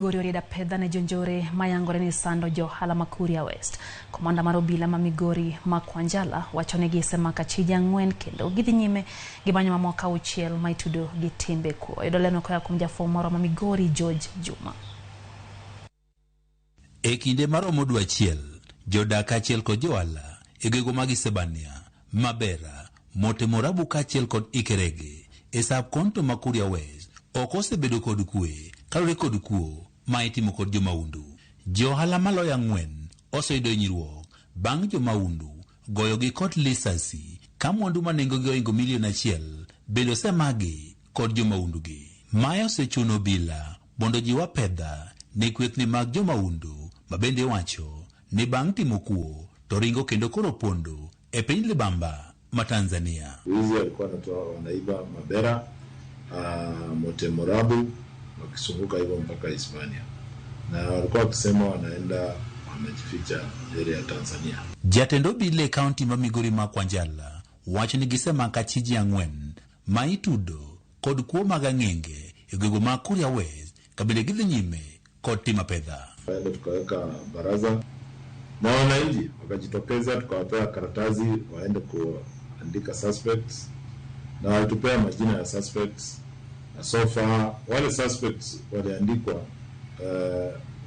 Migori oriedo apedha ne jonjore mayangore ni sando johala ma Kuria West. Komanda mar obila ma Migori Mark Wanjala wacho ni gisemako achije 4 kendo gidhi nyime gi manyo mamoko 6 ma itudo gi timbe kuo. Yudo leno koa kuom jafwambo moro ma Migori George Juma. E kinde maromo dwe achiel, jodak kaachiel kod johala e gwenge mag Isebania, Mabera, Motemorabu kaachiel kod Ikerege e sub county ma Kuria West ok osebedo kod kwe kaluwore kod kuo ma itimo kod jomaundu. Johala maloyo 4 oseyudo hinyruok bang' jomaundu goyogi kod lisasi ka mwandu ma nengogi ohingo milion 1 bende osemagi kod jomaundu gi. Mae osechuno obila mondo ojiw apedha ne kwethni mag jomaundu ma bende iwacho ni bang' timo kuo to ringo kendo koro pondo e piny libamba ma Tanzania. Wizi walikuwa wanatoa wanaiba Mabera, Motemorabu wakizunguka hivyo mpaka Hispania, na walikuwa wakisema wanaenda wanajificha area ya Tanzania. Jatend obila e kaunti ma Migori Mark Wanjala wacho ni gisemako achije 4 ma itudo kod kuo mag ang'enge e gwenge mag Kuria West ka bende gidhi nyime kod timo apedha. Tukaenda tukaweka baraza na wananchi wakajitokeza, tukawapea karatasi waende kuandika suspects na walitupea majina ya suspects, na so far wale suspects waliandikwa,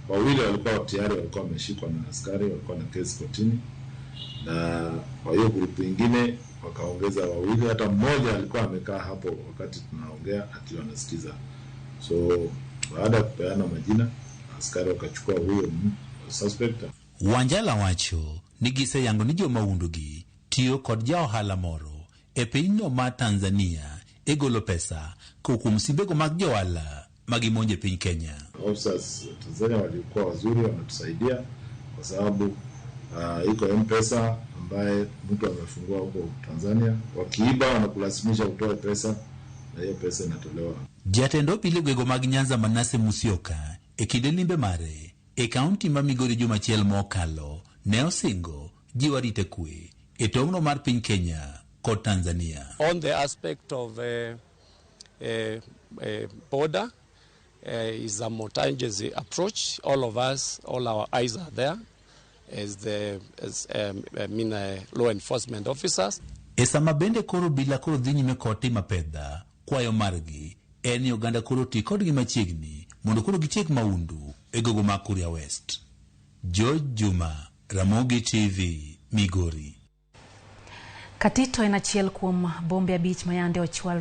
wawili walikuwa tayari walikuwa wameshikwa na askari, walikuwa na kesi kotini, na kwa hiyo grupu ingine wakaongeza wawili, hata mmoja alikuwa amekaa hapo wakati tunaongea akiwa anasikiza. So baada ya kupeana majina, askari wakachukua huyo suspect. Wanjala wacho ni giseyango ni jomaundu gi tiyo kod ja ohala moro e pinyno mar Tanzania e golo pesa kowuok kuom simbego mag johala magimonjo e piny Kenya. Officers Tanzania walikuwa wazuri, wametusaidia kwa sababu iko M-Pesa ambaye mtu amefungua huko Tanzania, wakiiba wanakulazimisha utoe pesa na hiyo pesa inatolewa. Jatend obila e gwenge mag Nyanza Manase Musyoka e kinde limbe mare e kaunti ma Migori juma achiel mokalo ne osingo jiwo arita kwe e tong'no mar piny Kenya kod Tanzania. On the aspect of border is a multi-agency approach. All of us, all our eyes are there as I mean, law enforcement officers. E sama bende koro obila koro dhi nyime kod timo apedha, kwayo margi en ni oganda koro ti kodgi machiegni mondo koro gitiek maundu e gogo mag Kuria West. George Juma, Ramogi TV, Migori. Katito en achiel kuom bombe 5 ma yande ochwal.